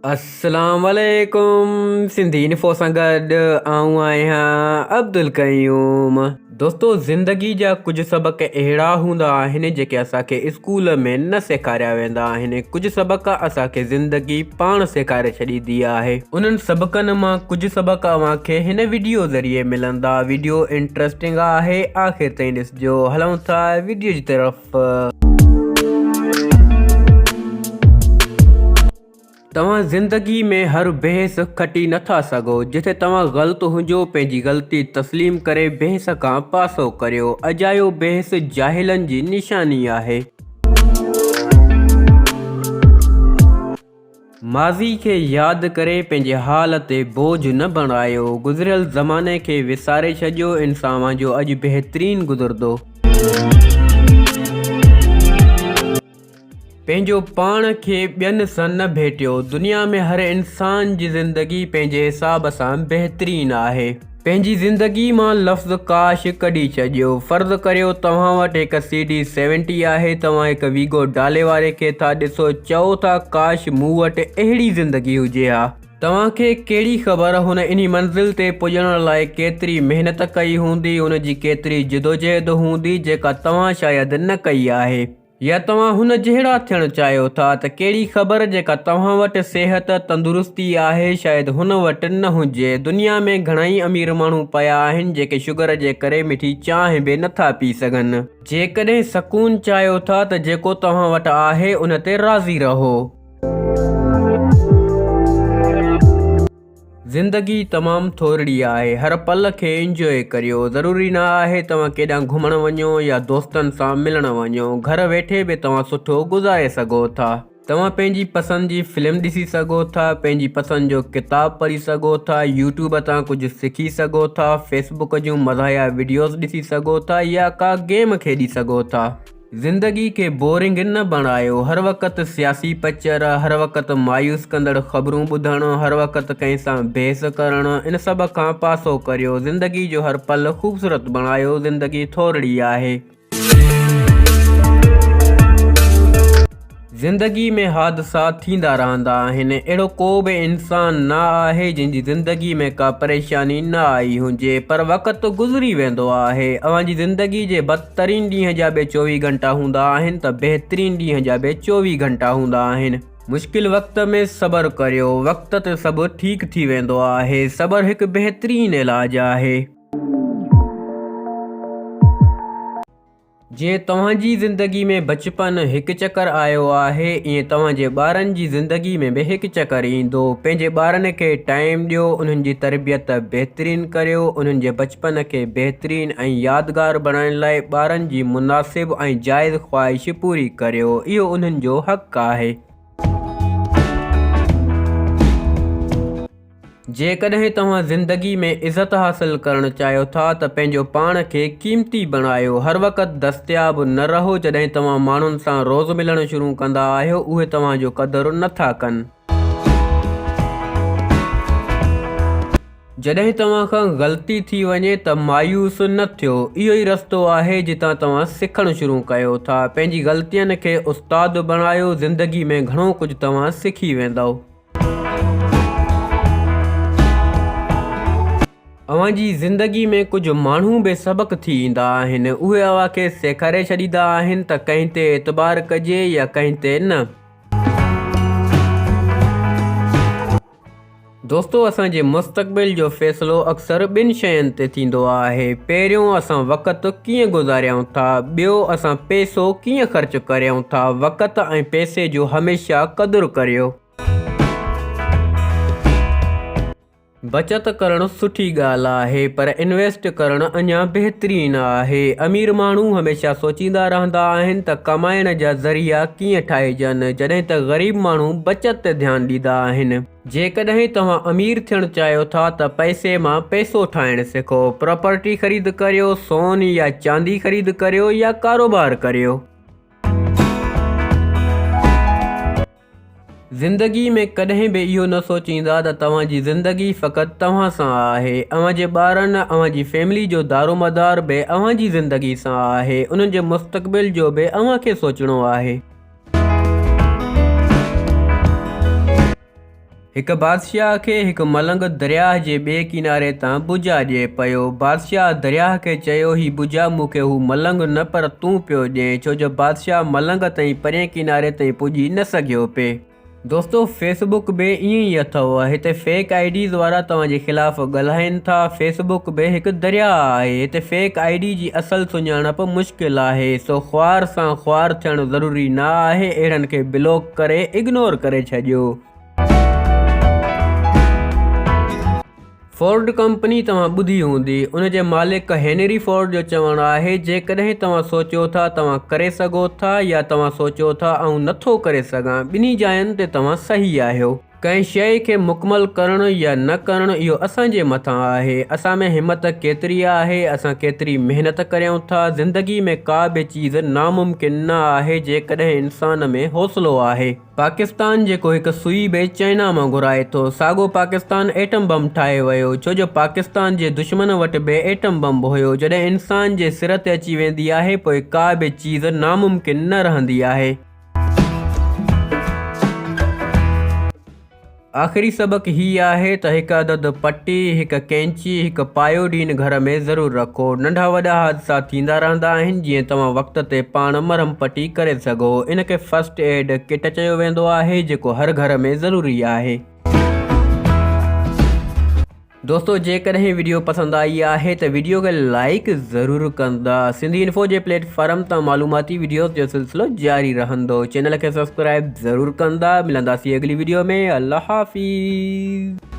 اسلام عليڪم سنڌي انفو سان گڏ آئون آهيان عبدالقيوم. دوستو زندگي جا ڪجهه سبق اهڙا هوندا آهن جيڪي اسان کي اسڪول ۾ نه سيکاريا ويندا آهن ڪجهه سبق اسان کي زندگي پاڻ سيکاري ڇڏيندي آهي. انهن سبقن مان ڪجهه سبق اوهان کي هن وڊيو ذريعي ملندا وڊيو انٽرسٽنگ آهي آخر تائين ڏسجو هلون ٿا وڊيو جي طرف. توهان زندگي ۾ هر بحث کٽي نٿا سگهو، جتي توهان غلط هجو پنهنجي غلطي تسليم ڪري بحث کان پاسو ڪريو، اجايو بحث جاهلن جي نشاني آهي. ماضي کي ياد ڪري پنهنجي حال تي بوجهه نه بڻايو، گذريل زماني کي وساري ڇڏيو، ان سان اوهان جو اڄ بهترين گذرندو. پنهنجو پاڻ کي ٻين سان نه ڀيٽيو. دنيا ۾ هر انسان جي زندگي پنهنجي حساب سان بهترين آهي. پنهنجي زندگي مان لفظ ڪاش ڪڍي ڇڏيو. فرض ڪريو توهان وٽ هڪ سي ڊي سيونٽي آهي، توهان هڪ ويگو ڊالي واري کي ٿا ڏسو، چئو ٿا ڪاش مون وٽ اهڙي زندگي هجي ها. توهان کي ڪهڙي خبر هن انهي منزل تي پڄڻ لاء ڪيتري محنت ڪئي هوندي، هن جي ڪيتري جدوجهد هوندي جيڪا توهان شايد نه ڪئي آهي. يا توهان هن جهڙا ٿيڻ چاهيو ٿا ته ڪهڙي خبر جيڪا توهان وٽ صحت، تندرستي آهي شايد هن وٽ نه هجي. دنيا ۾ گهڻائي امير ماڻهو پيا آهن جيڪي شگر جي ڪري مٺي چانهه به نٿا پي سگهن. جيڪڏهن سڪون چاهيو ٿا ته جيڪو توهان وٽ آهي ان تي راضي رهو. زندگي تمام ٿورڙي آهي هر پل کي انجوائي ڪريو ضروري نه آهي توهان ڪيڏانهن گهمڻ وڃو يا دوستن سان ملڻ وڃو گهر ويٺي به توهان سٺو گذاري سگهو ٿا توهان پنهنجي پسند جي فلم ڏسي سگهو ٿا پنهنجي پسند جو ڪتاب پڙهي سگهو ٿا يوٽيوب تان ڪجهه سکي سگهو ٿا فيسبڪ جون مزاحيه وڊيوز ڏسي سگهو ٿا يا ڪا گيم کيڏي سگهو ٿا. زندگي کي بورنگ نه بڻايو، هر وقت سياسي پچر، هر وقت مايوس ڪندڙ خبرون ٻڌڻ، هر وقت ڪنهن سان بحث ڪرڻ، ان سڀ کان پاسو ڪريو، زندگي جو هر پل خوبصورت بڻايو، زندگي ٿورڙي آهي. زندگي ۾ حادثا ٿيندا رهندا آهن، اهڙو ڪو به انسان نه آهي جنهن جي زندگي ۾ ڪا پريشاني نه آئي هجي، پر وقت گذري ويندو آهي، اوهان جي زندگي جي بدترين ڏينهن جا به 24 گهنٽا هوندا آهن ته بهترين ڏينهن جا به 24 گهنٽا هوندا آهن. مشڪل وقت ۾ صبر ڪريو، وقت تي سڀ ٺيڪ ٿي ويندو آهي، صبر هڪ بهترين علاج آهي. جيئن توهان جي زندگي ۾ بچپن هڪ چڪر آيو آهي ائين توهان جي ٻارن جي زندگي ۾ به هڪ چڪر ايندو. پنهنجي ٻارن کي ٽائيم ڏيو، انهن جي تربيت بهترين ڪريو، انهن جي بچپن کي بهترين ۽ يادگار بڻائڻ لاء ٻارن جي مناسب ۽ جائز خواهش پوري ڪريو، اهو انهن جو حق آهي. جيڪڏهن توهان زندگي ۾ عزت حاصل ڪرڻ چاهيو ٿا ته پنهنجو پاڻ کي قيمتي بڻايو، هر وقت دستياب نه رهو، جڏهن توهان ماڻهن سان روز ملڻ شروع ڪندا آهيو اهي توهان جو قدر نه ٿا ڪن. جڏهن توهان کان غلطي ٿي وڃي ته مايوس نه ٿيو، اهو ئي رستو آهي جتان توهان سکڻ شروع ڪيو ٿا، پنهنجي غلطين کي استاد بڻايو، زندگي ۾ گهڻو ڪجهه توهان سکي ويندؤ. اوهان جي زندگي ۾ ڪجهه ماڻهو بي سبق ٿي ايندا آهن. اهي اوهان کي سيکاري ڇڏيندا آهن ته ڪنهن تي اعتبار ڪجي يا ڪنهن تي نه. دوستو اسان جي مستقبل جو فيصلو اڪثر ٻن شين تي ٿيندو آهي. پهريون اسان وقت ڪيئن گذاريون ٿا، ٻيو اسان پئسو ڪيئن خرچ ڪريون ٿا. وقت ۽ پئسي جو هميشه قدر ڪريو. بچت ڪرڻ سٺي ڳالهه آهي پر انويسٽ ڪرڻ اڃا بهترين آهي. امير ماڻهو هميشه سوچيندا رهندا آهن ته ڪمائڻ جا ذريعا ڪيئن ٺاهجن جڏهن ته غريب ماڻهو بچت تي ڌيان ڏيندا آهن. جيڪڏهن توهان امير ٿيڻ چاهيو ٿا ته پئسي مان پئسو ٺاهڻ سکو. پراپرٽي خريد ڪريو، سون يا چاندي خريد ڪريو يا ڪاروبار ڪريو. زندگي ۾ ڪڏهن به اهو نه سوچيندا ته توهان جي زندگي فقط توهان سان آهي، اوهان جي ٻارن، اوهان جي فيملي جو دارومدار به اوهان جي زندگي سان آهي، انهن جي مستقبل جو به اوهان کي سوچڻو آهي. هڪ بادشاهه کي هڪ ملنگ درياهه جي ٻئي ڪناري تان بجا ڏئي پيو. بادشاهه درياهه کي چيو، هي بجا مون کي هو ملنگ نه پر تون پيو ڏئين، ڇو جو بادشاهه ملنگ تائين پرئين ڪناري تائين پڄي نه سگهيو پئي. دوستو فيس بڪ به ائين ئي اٿئو، هتي فيڪ I Ds وارا توهان جي خلاف ڳالهائين ٿا، فيس بڪ به هڪ درياهه آهي، هتي فيڪ I D جي اصل سڃاڻپ مشڪل آهي، سو خوار سان خوار ٿيڻ ضروري نه آهي، اهڙن کي بلاڪ ڪري اگنور ڪري ڇڏيو. فورڊ ڪمپني توهان ٻڌي هوندي، ان جي مالڪ هينري فورڊ جو چوڻ آهي جيڪڏهن توهان سوچيو ٿا توهان ڪري سگهو ٿا يا توهان سوچيو ٿا آئون نٿو ڪري سگهان ٻنهي جاين تي توهان صحيح آهيو. ڪنهن شيء کي مڪمل ڪرڻ يا نه ڪرڻ اهو اسان جي مٿان آهي، اسان ۾ همت ڪيتري آهي، اسان ڪيتري محنت ڪريون ٿا، زندگي ۾ ڪا به چيز ناممڪن نه آهي جيڪڏهن انسان ۾ حوصلو آهي. پاڪستان جيڪو هڪ سوئي به چائنا مان گهرائي ٿو ساڳو پاڪستان ايٽم بم ٺاهي ويو ڇو جو پاڪستان جي دشمن وٽ به ايٽم بم هيو جڏهن انسان جي سر تي اچي ويندي آهي پوء ڪا به چيز ناممڪن نه رهندي آهي. آخري سبق هي آهي ته هڪ عدد پٽي، هڪ قينچي، هڪ پايوڊين گهر ۾ ضرور رکو. ننڍا وڏا حادثا ٿيندا رهندا آهن جيئن توهان وقت تي پاڻ مرهم پٽي ڪري سگهو. ان کي فرسٽ ايڊ ڪٽ چيو ويندو آهي جيڪو هر گهر ۾ ضروري آهي. دوستو جيڪڏهن وڊيو پسند آئي آهي ته وڊيو کي لائيڪ ضرور ڪندا. سنڌي انفو جي پليٽ فارم تان معلوماتي وڊيوز جو سلسلو جاري رهندو. چينل کي سبسڪرائيب ضرور ڪندا. ملنداسين اڳلي وڊيو ۾ الله حافظ.